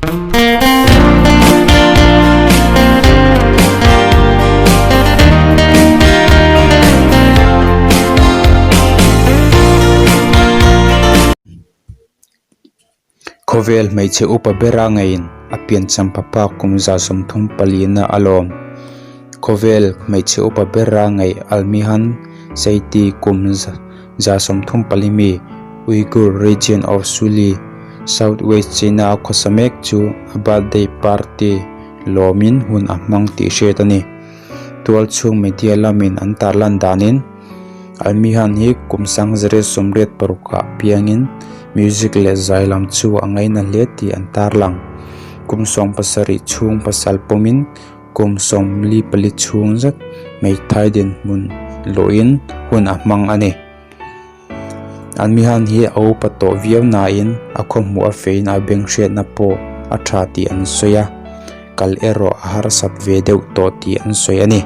Khawvel hmeichhe upa bera ngeiin a piancham phapa kum 34 na a lawm. Khawvel hmeichhe upa bera ngei Almihan Seiti kum 34 mi Uyghur region of Suli, South West China a khawsa mek chu a birthday party lawmin hun a hmang tih hriat a ni. Tualchhung media lamin an tarlan danin Almihan hi kum 1986 ah piangin music leh zai lam chu a ngaina hle tih an tarlang. Kum 17 chhung pasal pawmin kum 44 chhung zet hmeithai dinhmun luhin hun a hmang a ni. Almihan hi a upa tawh viau nain a khawhmuh a feiin a beng hriatna pawh a tha tih an sawi a, kal erawh a harsat ve deuh tawh tih an sawi a ni.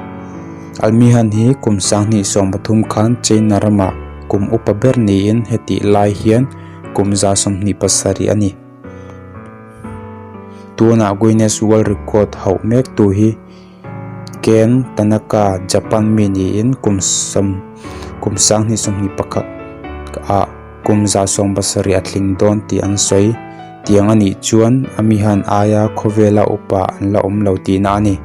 Almihan hi kum 2013 khan China ramah kum upa ber niin hetih lai hian kum 27 a ni. Tunah Guinness World Record hauh mektu hi Ken Tanaka, Japan mi niin kum sawm kum 2021 ah kum 70 a tling dawn tih an sawi. Tiang a nih chuan a mihan aia khawvela upa an la awm lo tihna a ni.